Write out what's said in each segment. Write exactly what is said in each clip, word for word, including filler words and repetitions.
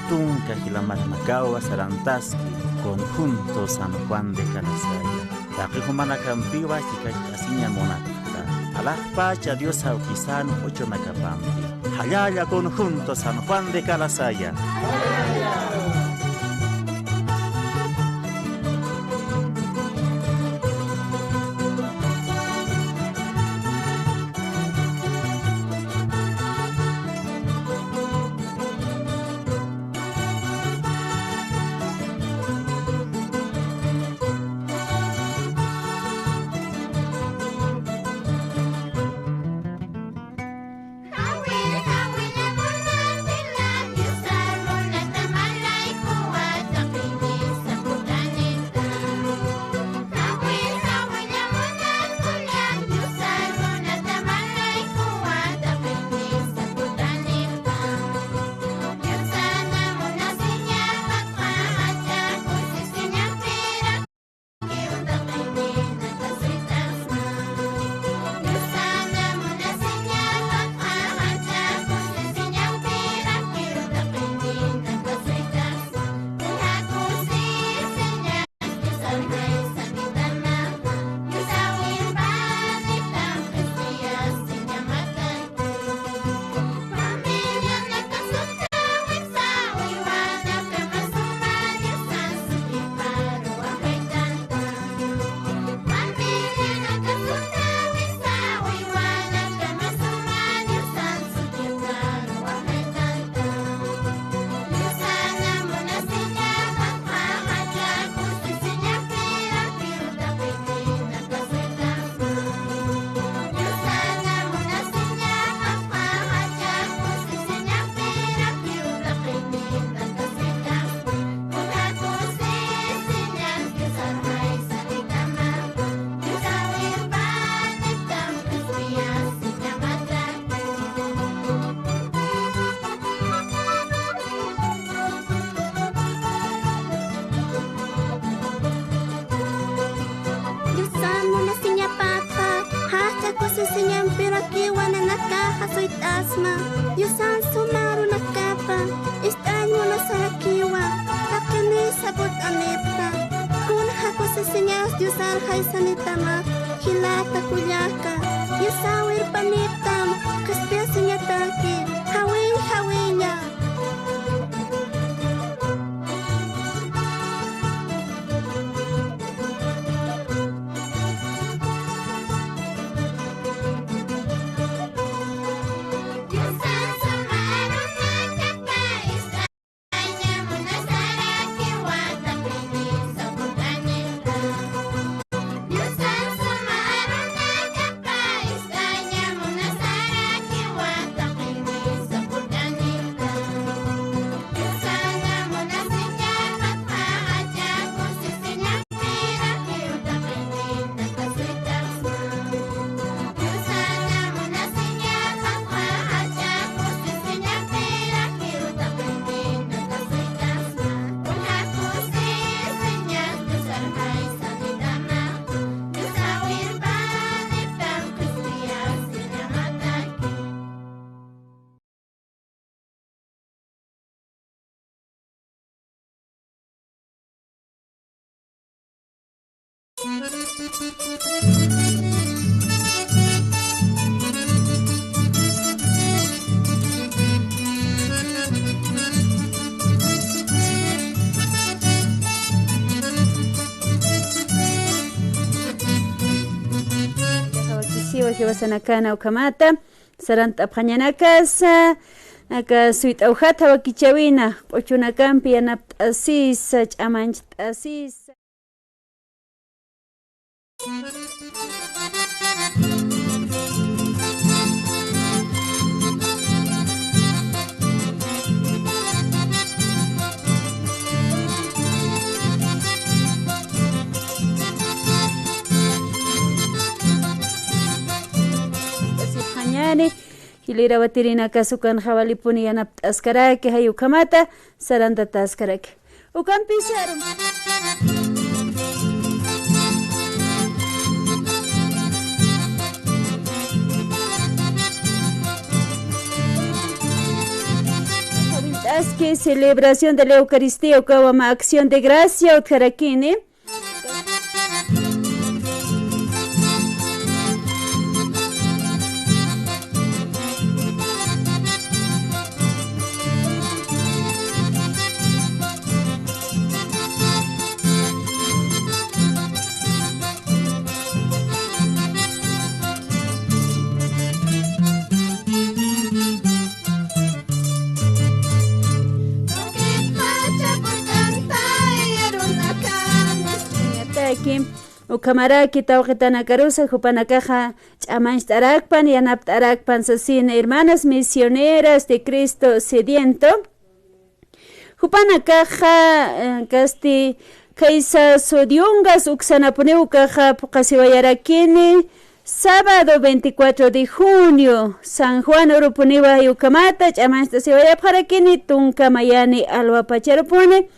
Tunka jilamarnakawa sarantaski conjunto San Juan de Calasaya. Taqi jumanakampiwa chikacht'asiña munapxta. Alaxpacha Dios jawkisan q'uchunakapampi. Jallalla conjunto San Juan de Calasaya. Diosan munasiñapata, jach'a kusisiñampirakiwa nanakaxa suyt'asma. Diosan suma arunakapa, ist'añ munasarakiwa, taqinisa purt'anipta. Kunja kusisiñas Diosan jaysanitama, jilata kullaka, Diosan wirpaniptam, qhispiyasiñataki, jawin, jawilla. Jawakisiwa jiwasanakana ukhamata. Sarant'apxañanakasa, aka suyt'awjat jawakichäwina, q'uchunakampi yanapt'asisa, ch'amancht'asisa. Jilïr awatirinakasa ukanxa walipuni yanapt'askaraki, jay ukhamata sarantataskaraki. Ukampisaru. Aski celebración de la Eucaristía, ukawa mä acción de gracia utjarakini. Takim, ukhamaraki tawqitanakarusa jupanakaxa ch'amañcht'arakpan, yanapt'arakpan sasina, hermanas misioneras de Cristo Sediento. Jupanakaxa, eh, kasti, khaysa Sodiungas uksanapuniw ukaxa phuqasiwayarakini, sábado veinticuatro de junio, San Juan urupuniwa ukhamata ch'amañcht'asiwayapxarakini, tunka mayani alwapacharupuni,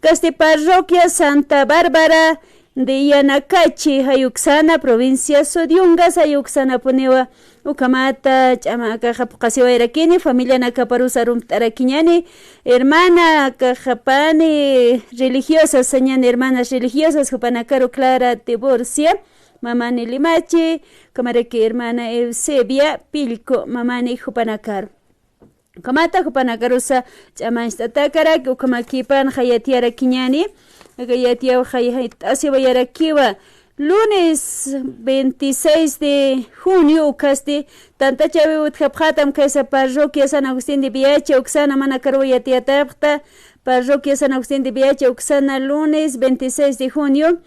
kasti parroquia Santa Bárbara de Yanakachi, jayuksana, provincia Sodiungas, jayuksanapuniwa ukhamata ch'ama akaxa phuqasiwayrakini, familianakaparus arumpt'arakiñani, hermana akaxa pani religiosas sañani, hermanas religiosas, jupanakaru Clara Tiburcia, mamani Limachi, ukhamaraki hermana Eusebia Pillku, mamani jupanakaru. Ukhamata jupanakarusa ch'amañcht'atakaraki, ukhamakipanxa yatiyarakiñani, aka yatiyawxa jayt'asiwayarakiwa, lunes veintiséis de junio, ukasti, tantachäwi utjapxatam khaysa parroquia San Agustín de Viacha uksana, jumanakaruw yatiyatapxta, parroquia San Agustín de Viacha uksana, lunes veintiséis de junio,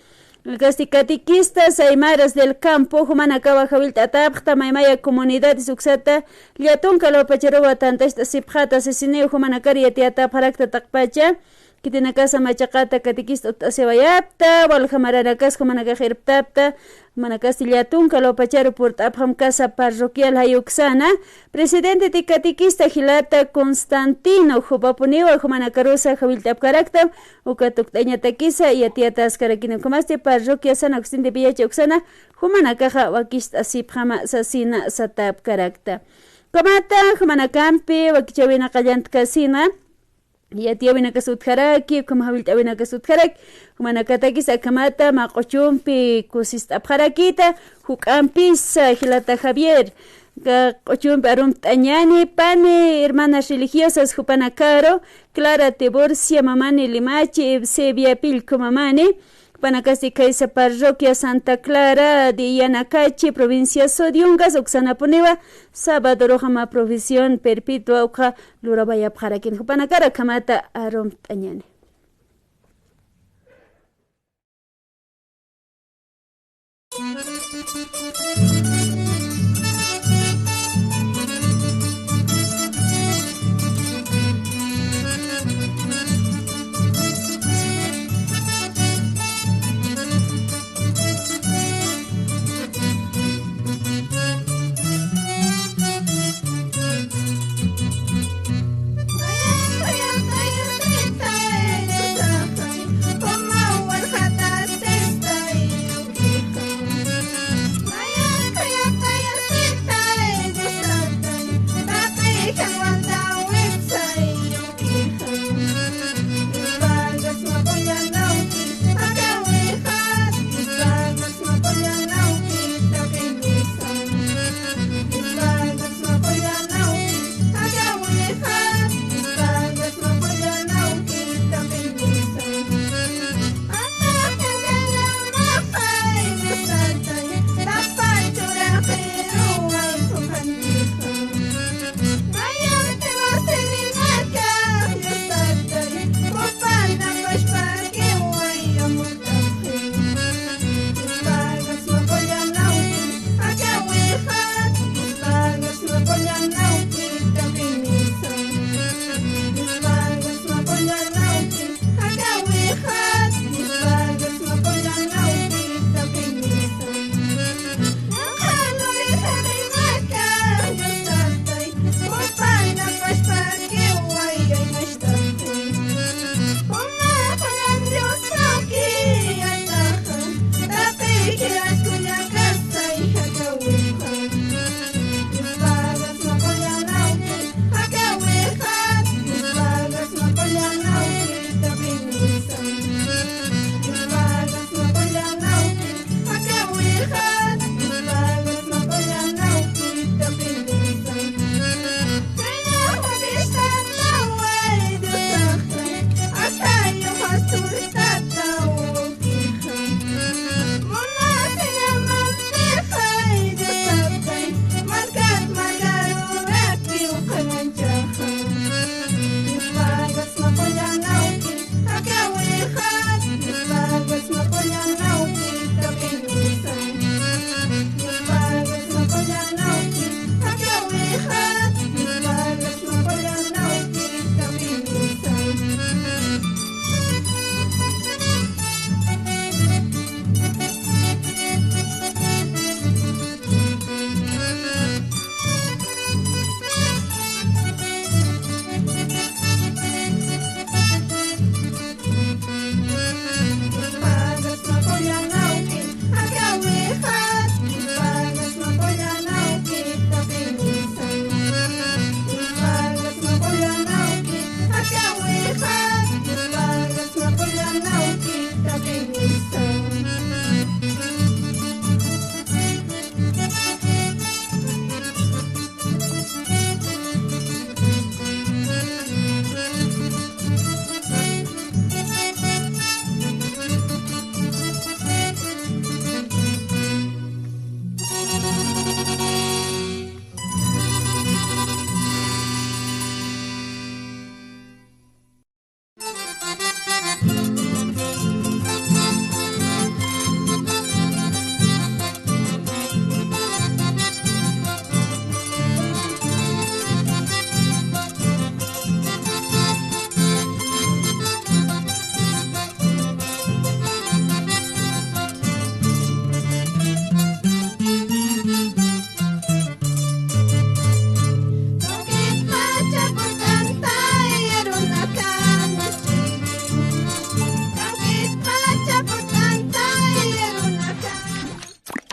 kasti catequistas aymaras del campo, jumanakawa jawillt'atapxta, maymaya comunidades uksata, llätunka alwapacharuwa tantacht'asipxata, sasiniw jumanakar yatiyatapxarakta taqpacha, khitinakasa machaqata catequista utt'asiwayapta, walja maranakas jumanakax irptapta, jumanakasti llätunka alwapacharu purt'apxam casa parroquial jayuksana, presidente de catequista jilata Constantino, jupapuniwa jumanakarusa jawillt'apkaraktam, uka tukt'añatakisa yatiyataskarakini, ukhamasti parroquia San Agustín de Viacha uksana, jumanakaxa wakicht'asipxama sasina satapkarakta. Ukhamata jumanakampi wakichäwina qallantkasina, yatiyäwinakas utjaraki, ukham jawillt'äwinakas utjaraki, jumanakatakis akhamata mä q'uchumpi kusist'apxarakita, juk'ampisa jilata Javier, aka q'uchumpi arumpt'añani, pani hermanas religiosas jupanakaru, Clara Tiburcia mamani Limachi, Eusebia Pillku mamani, jupanakasti khaysa parroquia Santa Clara de Yanakachi, provincia Sodiungas, uksanapuniwa, sábado ruxama profesión perpetua ukxa lurawayapxarakin, jupanakar akhamata arumpt'añani.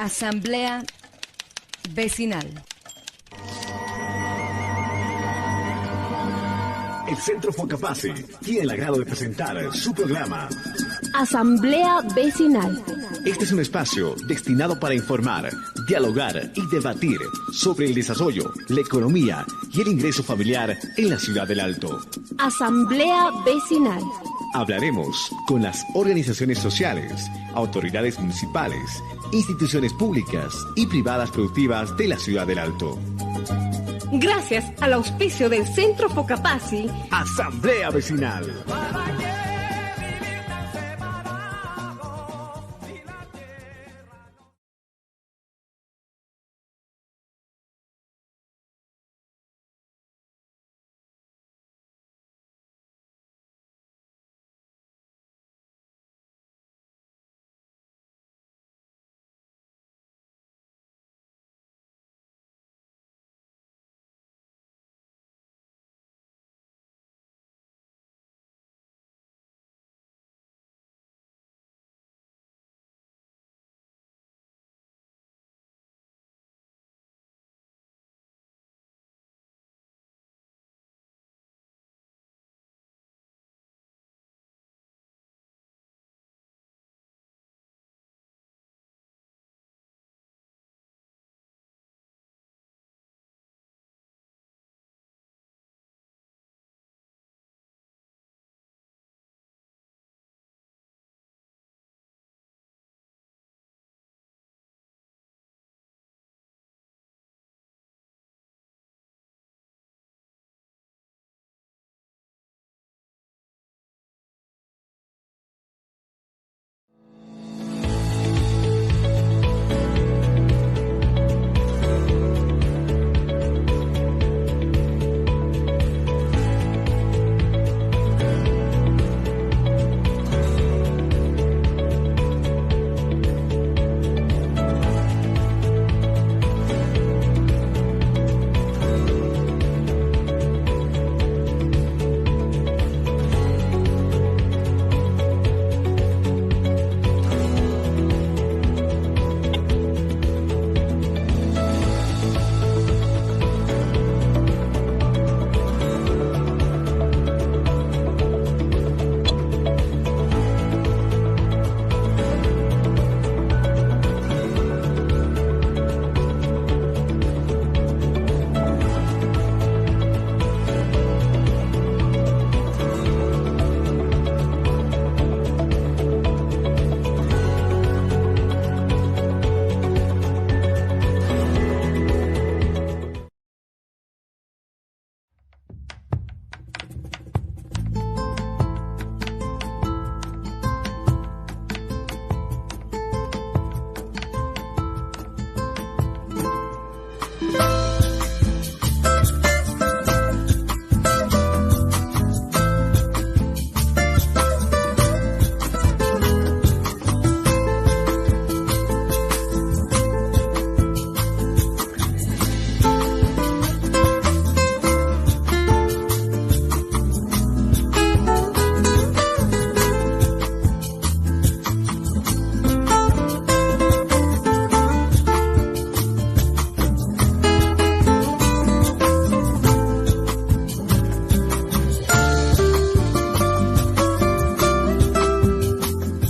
Asamblea Vecinal. El Centro Focapasi tiene el agrado de presentar su programa Asamblea Vecinal. Este es un espacio destinado para informar, dialogar y debatir sobre el desarrollo, la economía y el ingreso familiar en la ciudad del Alto. Asamblea Vecinal. Hablaremos con las organizaciones sociales, autoridades municipales, instituciones públicas y privadas productivas de la ciudad del Alto. Gracias al auspicio del Centro Focapasi. Asamblea Vecinal.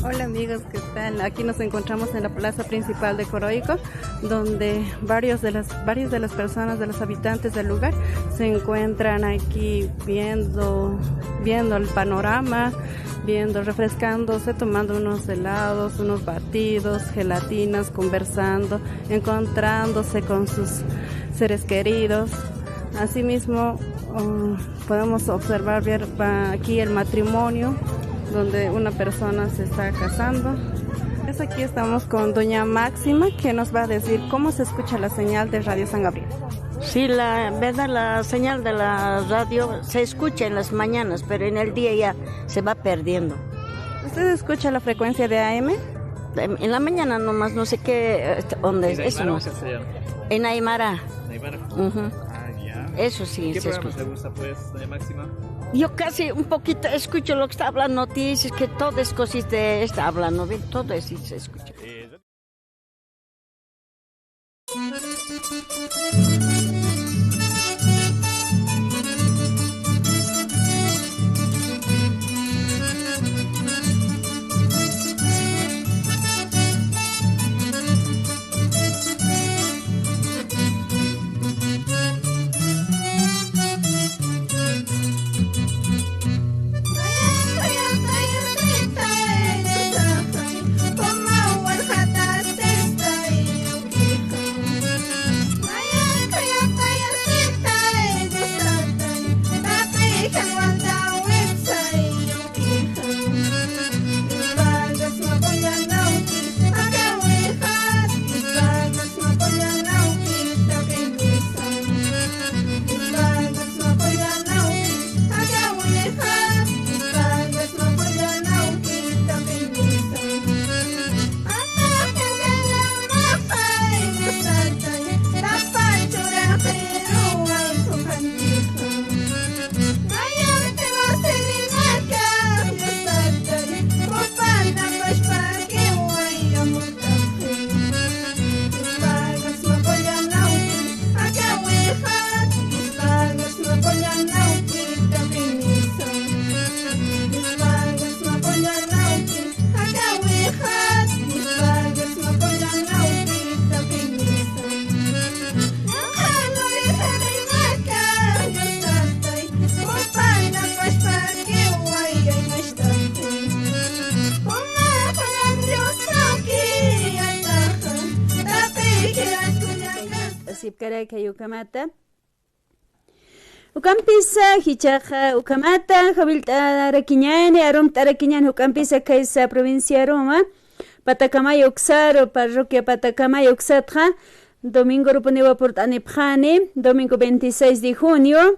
Hola amigos, ¿qué tal? Aquí nos encontramos en la plaza principal de Coroico, donde varios de las, varias de las personas, de los habitantes del lugar, se encuentran aquí viendo, viendo el panorama, viendo, refrescándose, tomando unos helados, unos batidos, gelatinas, conversando, encontrándose con sus seres queridos. Asimismo, um, podemos observar, ver, va aquí el matrimonio, donde una persona se está casando. Pues aquí estamos con doña Máxima, que nos va a decir cómo se escucha la señal de Radio San Gabriel. Sí, la verdad, la señal de la radio se escucha en las mañanas, pero en el día ya se va perdiendo. ¿Usted escucha la frecuencia de A M? En, en la mañana nomás, no sé qué, este, onda es, eso no. ¿En aymara o castellano? En aymara. ¿En aymara? Ujú. Ah, ya. Eso sí, ¿qué se programa escucha. Te gusta, pues, doña Máxima? Yo casi un poquito escucho lo que está hablando, noticias, que todo es cosita, está hablando, ¿ve? Todo eso se escucha. Eh, Asipkarak ukhamata. Ukampisa, jichhaxa ukhamata, jawillt'arakiñäni, arumt'arakiñäni, ukampisa khaysa provincia Aroma, Patakamay uksaru, parroquia Patakamay uksatxa, domingorupuniwa purt'anipxani, domingo veintiséis de junio,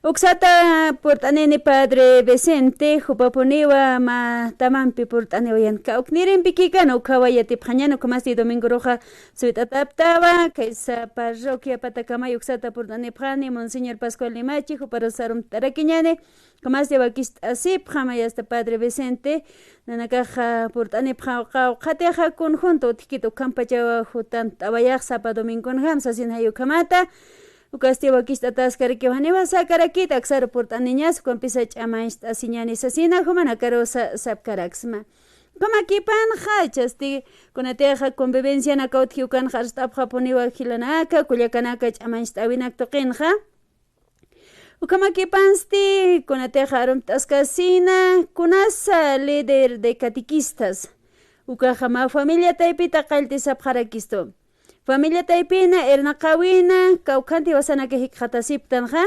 uksata purt'anini Padre Vicente, jupapuniwa mä tamampi purt'aniwa yan. Kawknirimpi kikan, ukhawa yatipxañäni, ukhamasti domingoruxa suwit'ataptawa, khaysa parroquia Patakamay uksata purt'anipxani, Monseñor Pascual Limachi, juparus arumt'arakiñäni, ukhamasti wakicht'asipxam, yasta Padre Vicente, nanakaxa purt'anipxam, qawqhatixa conjunto utjkit ukhampachawa jutant'awayax sapa domingonjam sasin jay ukhamata, ukasti wakicht'ataskarakiw janiwa sakarakit, aksaru purt'aniñas, ukampisa ch'amañcht'asiñäni sasina, jumanakaru sa-, sapkaraksma. Ukhamakipanxa, jichhasti kunatixa convivencianaka utji ukanxa arst'apxapuniwa jilanaka, kullakanaka ch'amañcht'äwinak tuqinxa. Ukhamakipansti, kunatixa arumt'askasina, kunasa líder de catequistas. Ukaxa mä familia taypita qalltisapxarakistu. Familia taypina irnaqäwina, kawkhanti jiwasanaka jikxatasiptanxa.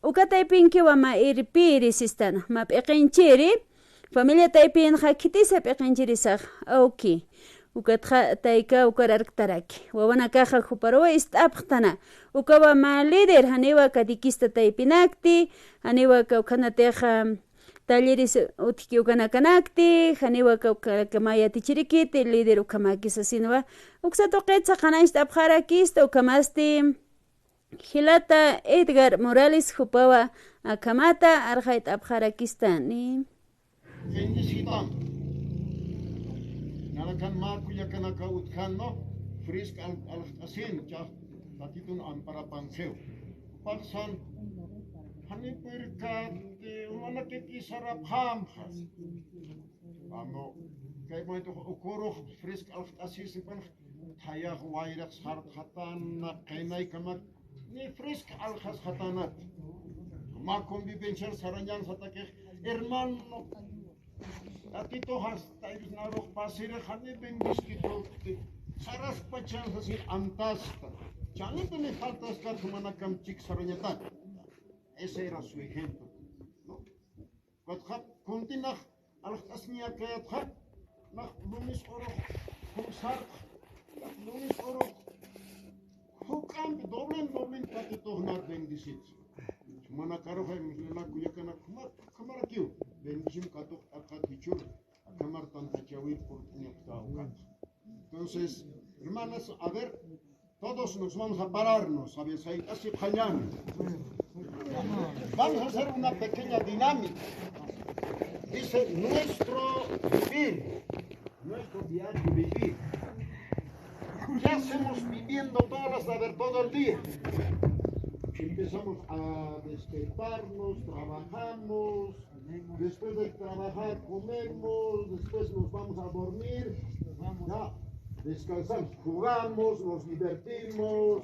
Uka taypinkiwa mä irpiri sistan, mä p'iqinchiri, familia taypinxa khitisa p'iqinchirisax, awki. Ukatxa tayka ukar arktaraki. Wawanakaxa juparuwa ist'apxtana. Ukawa mä líder, janiwa catequista taypinakti, janiwa kawkhanatixa talleres utjki ukanakanakti, janiwa kawkhanaka mä yatichirikiti, líder ukhamäki sasinwa. Uksa tuqitsa qhanañcht'apxarakista, ukhamasti jilata Edgar Morales jupawa akhamata arxayt'apxarakistani. Bendecitam. Nanakan mä kullakanaka utjkänwa, fresca al-, aljt'asin, cha, Tatitun amparapanxiw. Jupax san, janipirkati, jumanakiti sarapxamxa. Cuando kay momento ukurux fresca aljt'asispan, thayax wayrax sartxatana, qinaykamak, ni fresca aljasxatanat. Mä convivenciar sarañan satakix, hermano, Tatitux hasta irnarux pasiri, jani bendiskitupti, saraspachan sasi amtasta. Chanipi ni faltaskat jumanakam chik sarañatak. Ese era su ejemplo, ¿no? Ukatxa kuntinax aljt'asiñakayatxa, nax lunes urux jum sartx, lunes urux juk'ampi doblen, doblen Tatitux nar bendicit. Jumanakaruxa, na kullakanak juma, jumarakiw bendición katuqt'apxat jichhür, akhamar tantachäwir purt'anipxta ukat. Entonces, hermanas, a ver, todos nos vamos a pararnos, a ver, sayt'asipxañäni. Vamos a hacer una pequeña dinámica. Dice, nuestro vivir, nuestro diario vivir. ¿Qué hacemos viviendo todas A ver, todo el día. Empezamos a despertarnos, trabajamos, después de trabajar comemos, después nos vamos a dormir, ya, descansamos, jugamos, nos divertimos.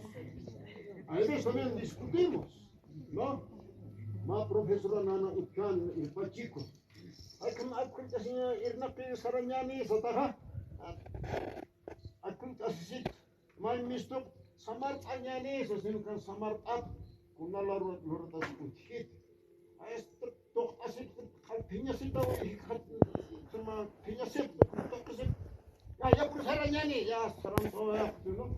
A veces también discutimos, ¿no? Mä profesora nana utkan el pachico. Ay, kun, ay, kun, irnaqi sarañani sataxa. Ay, kun, asisit. May mistuq samart'añani, sasin ukan samart'at, kuna lurut'as utjit. Ay, tuqt'asit, qal phiñasita, uy, jikxat, suma phiñasit, tuqt'asit. Ya, ya, kun sarañani, ya, saran, ¿no?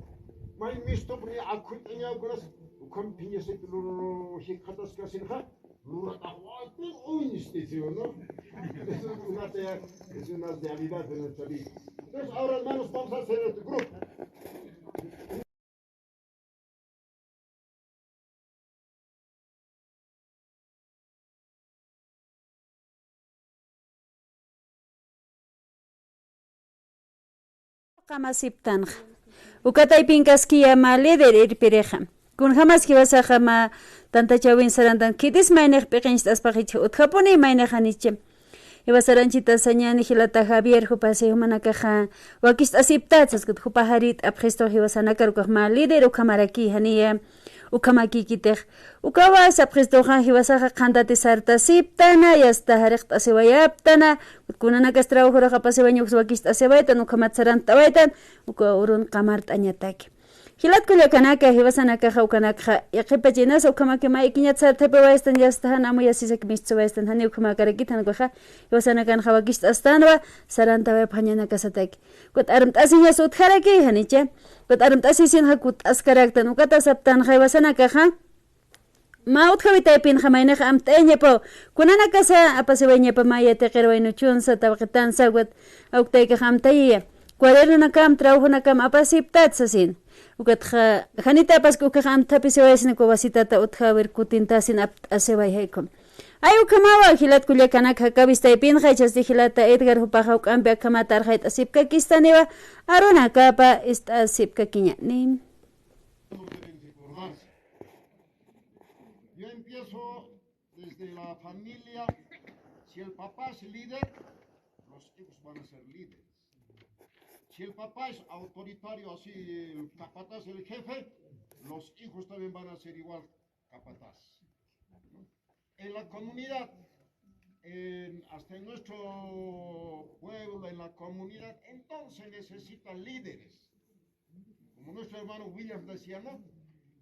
May mistuq ni akhunt'aña, kunas, ukan phiñasit, luru, jikxataskasinxa. Luratax waypin uñsti, ¿sí o no? Eso es una rea-, es una realidad de nuestra vida. Entonces, ahora, hermanos, vamos a hacer este grupo. Qamasiptanxa. Uka taypinkaskiya mä líder irpirixa. Kunjamas jiwasaxa mä tantachäwin sarantan, khitis maynix p'iqincht'aspax jichha, utjapuni maynix janichi. Jiwasaranchita sañäni jilata Javier, jupasi jumanakaxa wakist'asiptat, saskat jupax arit apxistu jiwasanakar ukax mä líder ukhamaraki, janiya ukhamakïkitix. Ukawa sapxistuxa jiwasaxa qhantati sartasiptana, yasta jariqt'asiwayaptana, kunanakas trabajorux apasiwaña uks wakist'asiwaytan, ukhamat sarantawaytan, uka urun qamart'añataki. Jilat kullakanaka, jiwasanakaxa ukanakxa, yaqhipachinas ukhamaki mä ikiñat sarthapiwaystan, yasta jan amuyasisaki mistsuwaystan, jani ukhamakarakit, jan ukaxa, jiwasanakanxa wakist'astanwa, sarantawayapxañanakasataki. Kut armt'asiñas utjaraki, janicha. Kut armt'asisinxa kut'askaraktan, ukata saptanxa jiwasanakaxa. Mä utjawi taypinxa maynix amt'ayañapaw. Kunanakasa apasiwayañapa mä yatiqir waynuchunsa, tawqitansa, ukat awktaykax amtayiya. Cuadernonakam, trabajunakam apasiptat sasin. Ukatxa, janitapas ukax amthapisiwayasina, uka wasitata utjawir kutintasin apt'asiway jaykum. Ay ukhamawa, jilat kullakanak jakawis taypinxa, jichhasti jilata Edgar jupaxa juk'ampi akhamat arxayt'asipkakistaniwa, arunakapa ist'asipkakiñani. Yo empiezo desde la familia. Si el papá es líder, los hijos van a ser líderes. Si el papá es autoritario, así, el capataz, el jefe, los hijos también van a ser igual capataz. En la comunidad, en, hasta en nuestro pueblo, en la comunidad, entonces necesita líderes. Como nuestro hermano William decía, ¿no?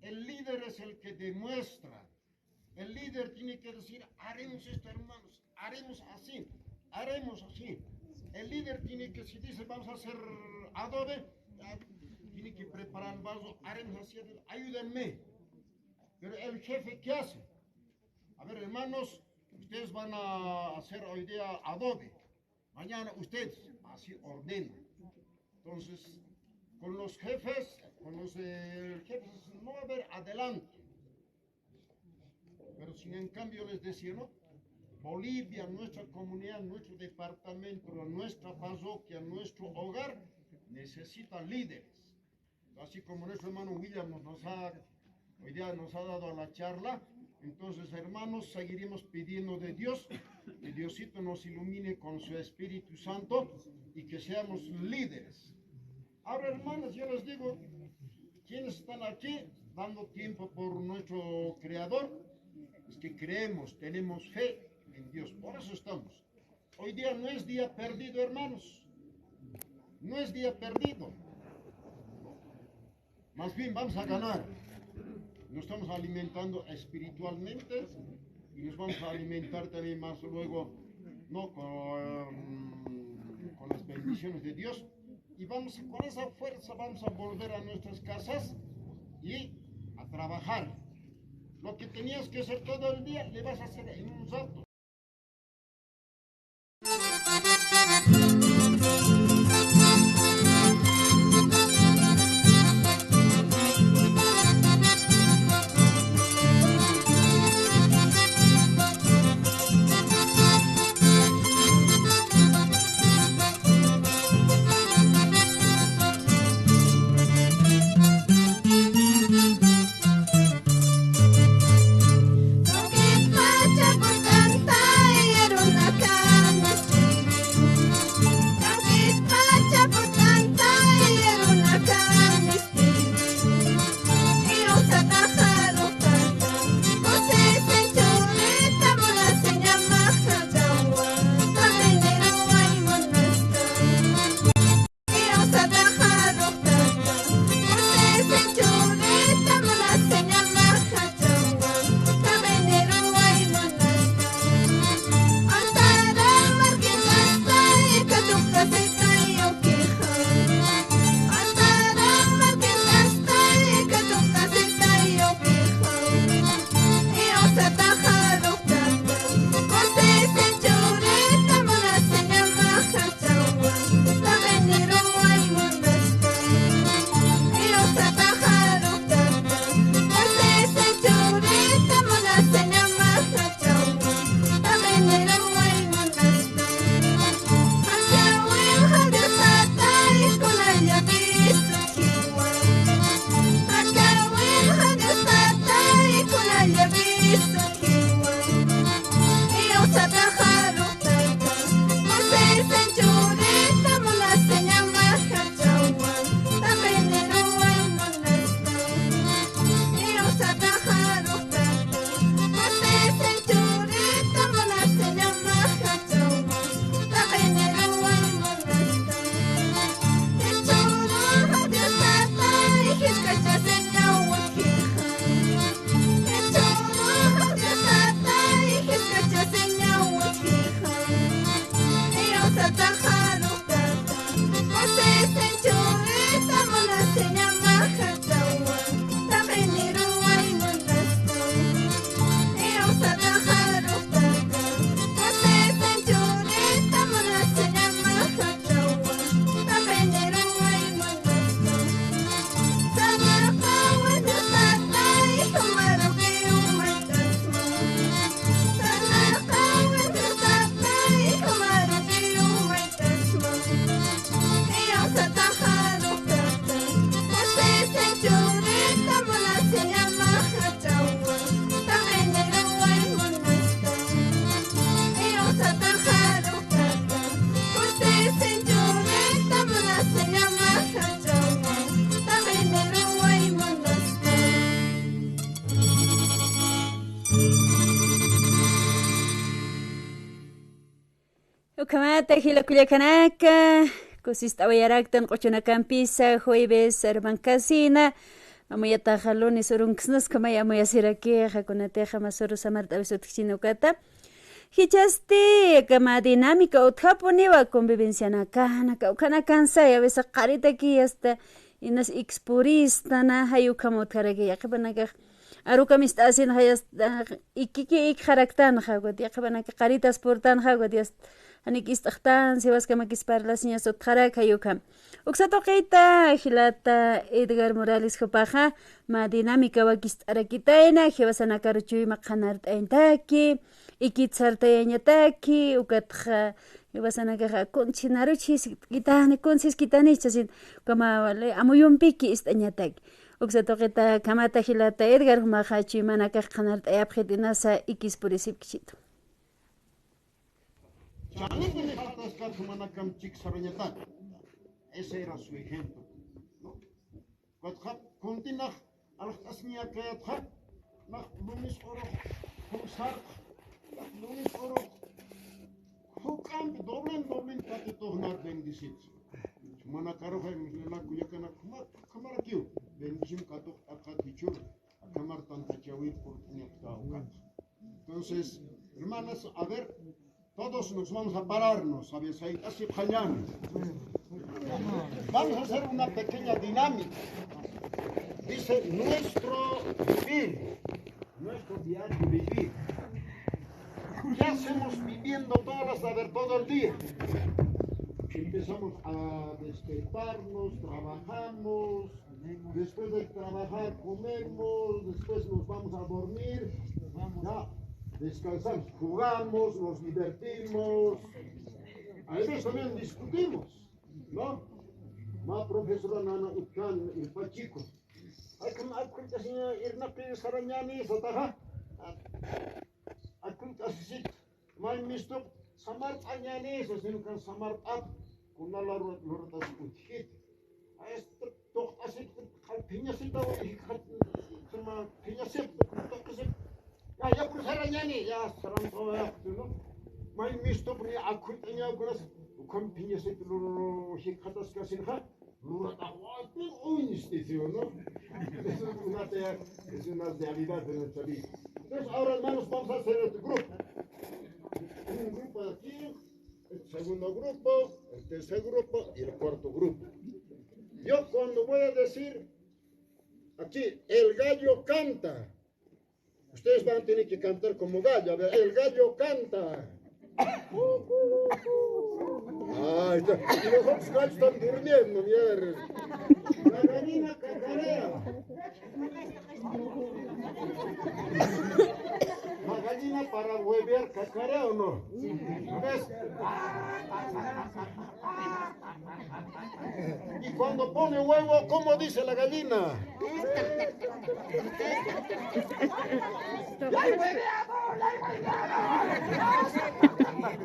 El líder es el que demuestra. El líder tiene que decir, "Haremos esto, hermanos, haremos así, haremos así". El líder tiene que, si dice, "Vamos a hacer adobe", ya, tiene que preparar el vaso, "Haremos así, ayúdenme". Pero el jefe, ¿qué hace? "A ver, hermanos, ustedes van a hacer hoy día adobe. Mañana ustedes", así ordena. Entonces, con los jefes, con los, eh, jefes no va a haber adelante. Pero sin en cambio les decía, ¿no? Bolivia, nuestra comunidad, nuestro departamento, nuestra parroquia, nuestro hogar necesita líderes. Así como nuestro hermano William nos, nos ha, hoy día nos ha dado la charla, entonces, hermanos, seguiremos pidiendo de Dios que Diosito nos ilumine con su Espíritu Santo y que seamos líderes. Ahora, hermanos, yo les digo, quienes están aquí dando tiempo por nuestro Creador, es que creemos, tenemos fe en Dios, por eso estamos. Hoy día no es día perdido, hermanos. No es día perdido. Más bien vamos a ganar. Nos estamos alimentando espiritualmente y nos vamos a alimentar también más luego, ¿no? Con, con las bendiciones de Dios. Y vamos, con esa fuerza vamos a volver a nuestras casas y a trabajar. Lo que tenías que hacer todo el día, le vas a hacer en un rato. Ukhamata jila kullakanaka, kusist'awayaraktan q'uchunakampisa, jueves armankasina, amuyataxa lunes urunksnas, ukhamay amuyasirakixa, kunatixa masuru samart'awis utjchina ukata. Jichhasti, aka mä dinámica utjapuniwa convivencianakana, kawkhanakansay, a veces qaritaki hasta inas ikspuristana, jay ukham utjaraki, yaqhipanakax arukam ist'asin, jay hasta ikiki ikxaraktanxa, ukat yaqhipanaka qaritas purtanxa, ukat hasta janik ist'axtan, siwaskamakis parlasiñas utjarak, jay ukham. Uksa tuqita, jilata Edgar Morales jupaxa, mä dinámica wakist'arakitayna, jiwasanakaru chuyma qhanart'ayañataki, ikit sartayañataki, ukatxa jiwasanakaxa kunchhinaruchhiskitani, kunchhiskitani, chasin, ukhama, vale, amuyumpiki ist'añataki. Uksa tuqita, ukhamata jilata Edgar, jumaxa chuymanakax qhanart'ayapxit inasa ikis purisipkichitu. Chanipi ni jaqtaskar jumanakam chik sarañatak. Ese era su ejemplo, ¿no? Ukatxa kuntinax alaxt'asiñakayatxa, nax lunes urux, jumsarx, nax lunes urux, juk'ampi doblen, doblen katituxnar bendecit. Jumanakaruxa, imusnana kullakanak, juma, jumarakiw, bendición katuqt'apxat jichhür, akhamar tantachawir purt'añatxa ukat. Entonces, hermanas, a ver, todos nos vamos a pararnos, a ver, sayk'asipxañäni. Vamos a hacer una pequeña dinámica. Dice, nuestro vivir, nuestro diario vivir. ¿Qué hacemos viviendo todas las, a ver, todo el día? Empezamos a despertarnos, trabajamos, después de trabajar comemos, después nos vamos a dormir, ya, descansamos, jugamos, nos divertimos. A veces también discutimos, ¿no? Mä profesora nana utkan irpachikun. Ay, kun, ay, kun, irnaqi sarañäni sataxa. Ay, kun, asisit. May mistuq samart'añäni, sasin ukan samart'at, kunala luratas utjkit. Este, tuqt'asit, qal phiñasita, jikxat, suma phiñasip, tuqt'asit. Ya, ya, kun sarañäni, ya, sarantawa, ¿no? May mistuq ni akhut'aña, kunas, ukan phiñasip, luru, jikxataskasinxa. Luratax waypin uñsti, ¿sí o no? Eso es una tea-, es una realidad de nuestra vida. Entonces, ahora, hermanos, vamos a hacer este grupo. Un grupo aquí, el segundo grupo, el tercer grupo y el cuarto grupo. Yo cuando voy a decir, aquí, el gallo canta, ustedes van a tener que cantar como gallo. A ver, el gallo canta. Ahí está. Y los otros gallos están durmiendo, mierda. La gallina cacarea. La gallina para huevear cacarea, ¿o no? ¿Ves? Y cuando pone huevo, ¿cómo dice la gallina?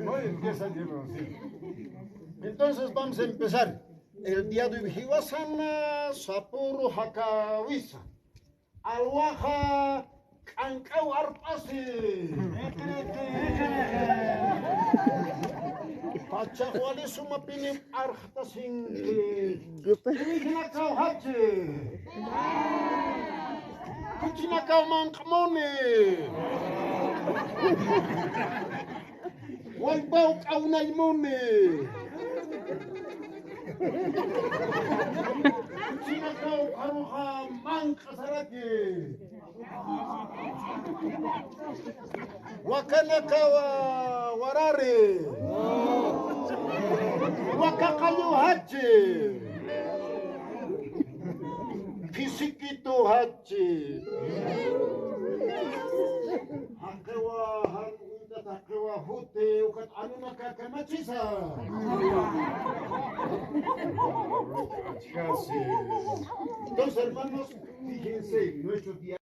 No, empieza de nuevo, sí. Entonces vamos a empezar. El día de hoy, jiwasana sapuru jakawisa. Alwaxa k'ank'aw arp'asi. Pachax wali sumapini arxtasinki. Irijnakaw jachi. Kuchinakaw manq'muni. Wallpaw k'awnaymuni. Kuchinakaw karuxa manq'asaraki. Wakanakaw warari. Waka qallu jachi. Qhisikitu jachi. Jaqiwa jan uñt'at jaqiwa juti ukat anunaka kamachisa. Entonces, hermanos, fíjense, nuestro día.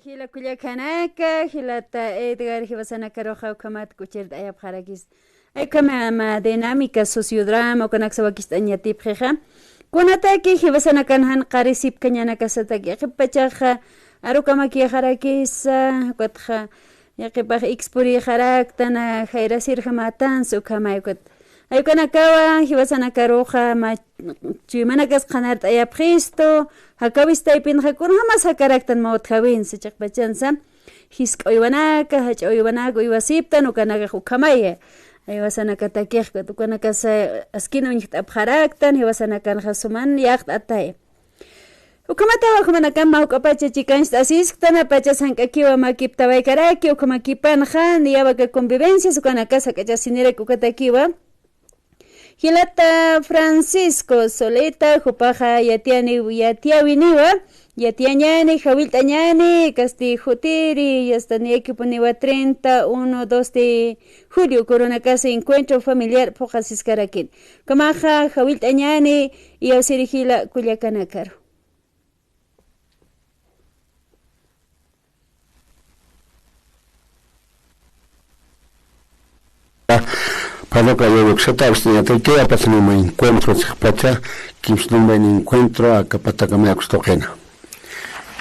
Jila kullakanaka, jilata Edgar, jiwasanakaruxa ukhamat kuchirt'ayapxarakis. Ay, ukhama mä dinámica, sociodrama, ukanaksa wakist'añatipxixa. Kunataki jiwasanakan jan qarisipkañanakasataki, qhipachaxa arukamakixarakisa, ukatxa Yaqhipax ikspurïxaraktan, jayrasirjamatansa ukhamay ukat. Ay ukanakawa jiwasanakaruxa mä chuymanakas qhanart'ayapxistu, jakawistaypinxa kunjamas jakaraktan mä utjawinsa chiqpachansa. Jisk'a uywanaka, jach'a uywanaka uywasiptan, ukanakax ukhamaya. Jiwasanakatakix ukanakasa askin uñjt'apxaraktan, jiwasanakanxa suman yaqt'ataya. Ukhamatawa jumanakamp mä juk'apacha chikancht'asisktan, pachas jank'akiwa makiptawaykaraki, ukhamakipanxa niyawa aka convivencias ukanakas jak'achasinirak ukatakiwa. Jilata Francisco Soleta, jupaxa yatiyani, yatiyawiniwa, yatiyañani, jawillt'añani, kasti jutiri, yasta niyakipuniwa treinta, uno, dos de julio, kunanakasa encuentro familiar phuqasiskarakin. Ukhamaxa jawillt'añani, iyawsiri jila kullakanakaru. Parroquia Ayuda uksata, awistañataki, apasinuma encuentro, chiqpacha, kimsnumbayn encuentro, aka patakamaya ukstuqina.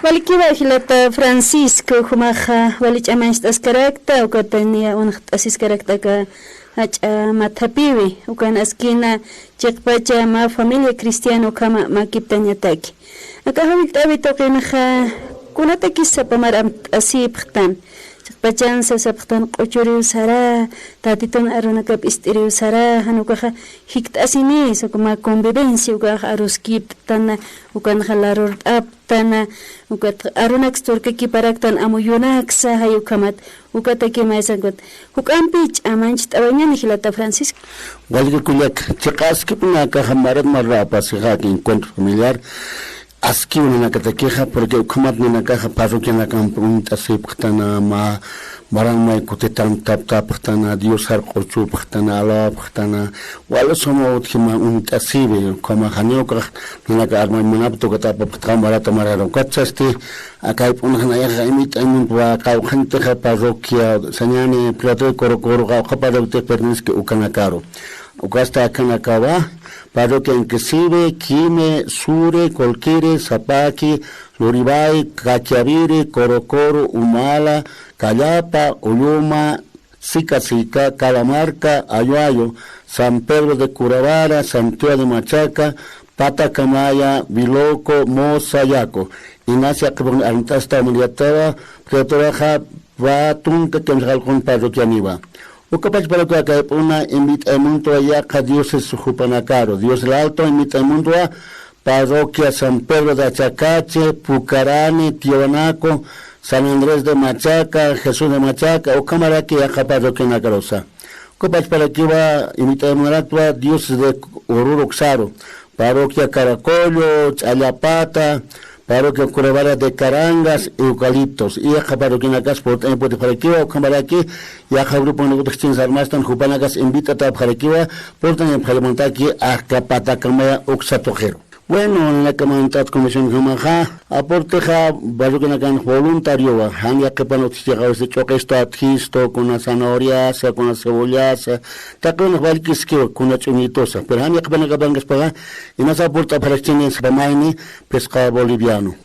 Walikiwa jilata Francisco, jumaxa wali ch'amañcht'askarakta, ukata niya unxt'asiskarakta aka jach'a mathapiwi, ukan askina chiqpacha mä familia cristiana ukhama makiptañataki. Aka jawillt'awi tuqinxa, kunatakis sapamar amt'asipxtan. Chiqpachansa sapxtan q'uchuriw sara, tatitun arunakap ist'iriw sara, jan ukaxa jikt'asinïsa, uka mä convivencia ukaxa aruskiptana, ukanxa larurt'aptana, ukat arunaks turkakiparaktan amuyunaksa, jay ukhamat, ukataki maysankut. Juk'ampi ch'amañcht'awañani jilata Francisco. Walikiw kullaka, chiqa askipnakaxa marat marra apasixa aka encuentro familiar, askiw nanakatakixa, porque ukhamat nanakaxa parroquianakamp uñt'asipxtana, mä maran may kutitan taptapxtana, Diosar q'uchupxtana, alabapxtana, wali suma utji mä uñt'asiwi, ukhama janiw ukax nanaka armay munapta ukat apapxtxa marata marara. Ukatsti, aka jayp'unxa nayaxa invit'añ muntwa qawqhantixa parroquia sañäni Priorato de Corocoro qawqha parroquiatix pertenece ukanakaru. Ukasti akanakawa, parroquia Inquisive, Quime, Sure, Colquire, Sapaqui, Luribay, Caquiaviri, Corocoro, Humala, Callapa, Ulluma, Sica Sica, Calamarca, Ayoayo, San Pedro de Curavara, Santiago de Machaca, Patacamaya, Viloco, Moza, Yaco. Inacia qhipuqni arnt'asta Mariatawa, Prioratura, Tunka, Kemsaqalqun parroquianiwa. Ukapach parroquia kayp'una invit'amuntwa yaqha dioses jupanakaru. Dios del Alto invit'amuntwa parroquia San Pedro de Achacache, Pucarani, Tiwanaku, San Andrés de Machaca, Jesús de Machaca, ukhamaraki yaqha parroquianakarusa. Ukapach parroquiawa invit'amunarakta dioses de Oruro uksaru. Parroquia Caracollo, Ch'allapata, Parroquia Curavara de Carangas, Eucaliptos. Yaqha parroquianakas purt'añapxarakiwa, ukhamaraki yaqha gruponakuta jichhans armastan jupanakas invit'atapxarakiwa, purt'añapxaramantaki aka Patakamaya uksa tuqiru. Bueno, nanakamantat comisión jamaxa, aportexa parroquianakan voluntariowa, jan yaqhipan utjichixa, a veces ch'uqistu atjistu, kuna zanahoriasa, kuna cebollasa, taqi unax walikiskiwa, kuna ch'uñitusa. Pero jan yaqhipanakapankaspaxa, inasa purt'apxarakchini sapamayni, pescado boliviano.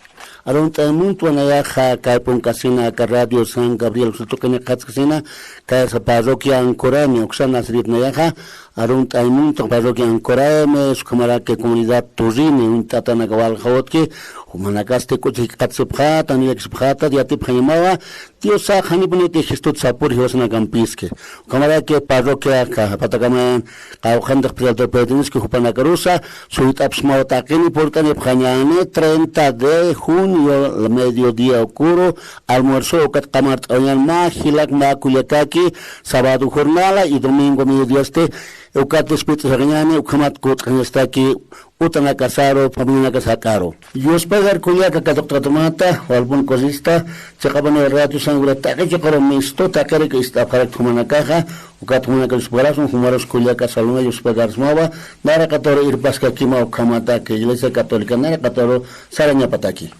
Arunt'amuntwa nayaxa kay p'unkasina aka Radio San Gabriel uksa tuqini qhatskasina, kayasa parroquia Ancorami, uksa Nazaret nayaxa, arunt'amuntwa parroquia Ancorami, ukhamaraki comunidad Turrini, uñt'atanaka walja utji, jumanakasti k'uchi jikxatasipxäta, niyakisipxäta, yatipxañamawa, Diosax janipuniti Jesucristo sapuri jiwasanakampïski. Ukhamaraki parroquia Patakamaya qawqhantix Priorato pertenece jupanakarusa, suyt'apxsmawa taqini purt'anipxañäni treinta de junio, mediodía ukuru, almuerzo ukat qamart'awañäni mä jilak mä kullakaki, sábado jornada y domingo mediodíasti, ukat despedisxañäni, ukhamat kut'xañastaki, utanakasaru, familianakas jak'aru. Yuspagar kullaka katuqt'atumata, walpun cosista, chiqapuni Radio San Gabriel taqi chuquru mistu, taqiraki ist'apxarakta jumanakaxa, ukat jumanaka yuspagarsma, jumarus kullaka Salomé yuspagarsmawa, nayraqataru irpaskakima ukhamataki, Iglesia Católica nayraqataru sarañapataki.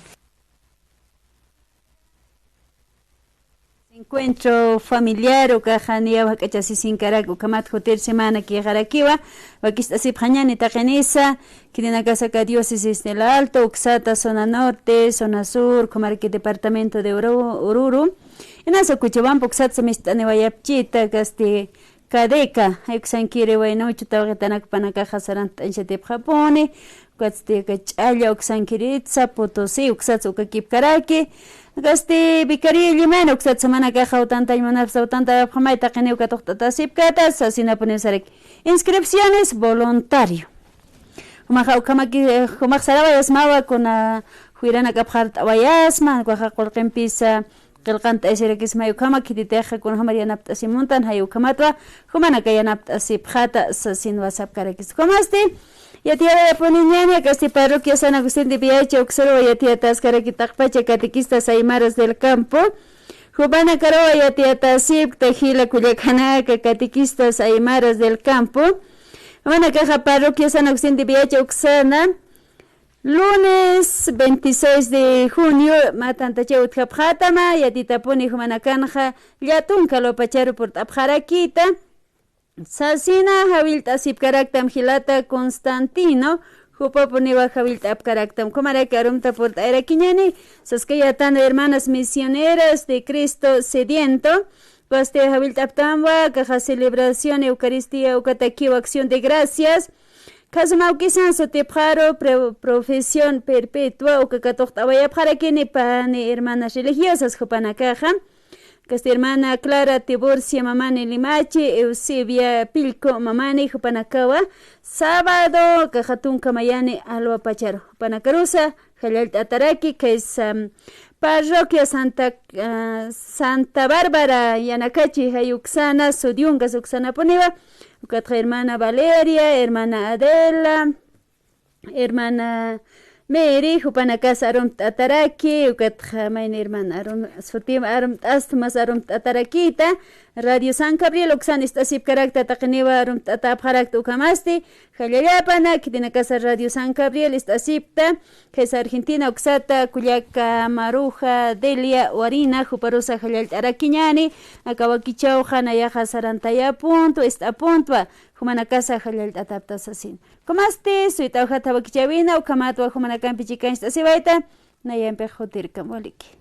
Encuentro familiar, ukaxa niyaw jak'achasisinkarak, ukhamat jutir semana kixarakiwa, wakist'asipxañäni taqinisa, khitinakasa aka diócesis del Alto, uksata zona norte, zona sur, ukhamaraki departamento de Oro-, Oruro, Inasa Cochabamba uksatsa mist'aniwayapchita, kasti Cadeca, jay uksankiri waynuchu tawqitanak jupanakaxa sarant'añchatipxapuni, ukatsti aka Ch'alla uksakirisa, Potosí uksatsa ukakipkaraki, kasti Vicaría Illimani uksatsa jumanakaxa utantañ munapsa utantayapxamay taqini uka tuqt'atasipkata, sasinapuniw saraki. Inscripciones voluntario. Jumaxa ukhamaki, eh, jumax sarawayasmawa kuna juyranakapxart'awayasma, ukaxa qullqimpisa qillqant'ayasirakismay ukhama khititixa kunjamar yanapt'asimuntan, jay ukhamatwa jumanaka yanapt'asipxata sasin wasapkarakis. Jumasti yatiyawayapuniñani, kasti parroquia San Agustín de Viacha uksaruwa yatiyataskaraki taqpacha catequistas aymaras del campo. Jupanakaruwa yatiyatasipkta jila kullakanaka catequistas aymaras del campo. Jumanakaxa parroquia San Agustín de Viacha uksana, lunes veintiséis de junio, mä tantachaw utjapxätama, yatitapuni jumanakanxa llätunka alwapacharu purt'apxarakita. Sasina jawillt'asipkaraktam jilata Constantino, jupapuniwa jawillt'apkaraktam. Ukhamaraki arumta purt'ayarakiñani, saskayätana hermanas misioneras de Cristo Sediento, ukasti jawillt'aptamwa, akaxa celebración Eucaristía ukatakiw acción de gracias, Khasuma awkisan sutipxaru pre-, profesión perpetua, uka katuqt'awayapxarakini pani hermanas religiosas jupanakaxa. Kasti hermana Clara Tiburcia mamani Limachi, Eusebia Pillco mamani jupanakawa, sábado, akaxa tunka mayani alwapacharu. Jupanakarusa, jallallt'ataraki, khaysa, parroquia Santa, ah, Santa Bárbara Yanakachi, jay uksana, Sudiungas uksanapuniwa, ukatxa hermana Valeria, hermana Adela, hermana Mary, jupanakas arumt'ataraki, ukatxa mayni hermana arum, sutim arumt'astu mas arumt'atarakita, Radio San Gabriel uksan ist'asipkarakta taqiniwa arumt'atäpxarakta ukhamasti, jallallapana, khitinakasa Radio San Gabriel ist'asipta, khaysa Argentina uksata, kullaka Maruja Delia Warina, juparusa jallallt'arakiñani, aka wakichawxa nayaxa sarantayapuntu, ist'apuntwa, jumanakasa jallallt'atapta sasin. Ukhamasti, suyt'awjat jawakichäwina, ukhamatwa jumanakampi chikañcht'asiwayta, nayampix jutirkam waliki.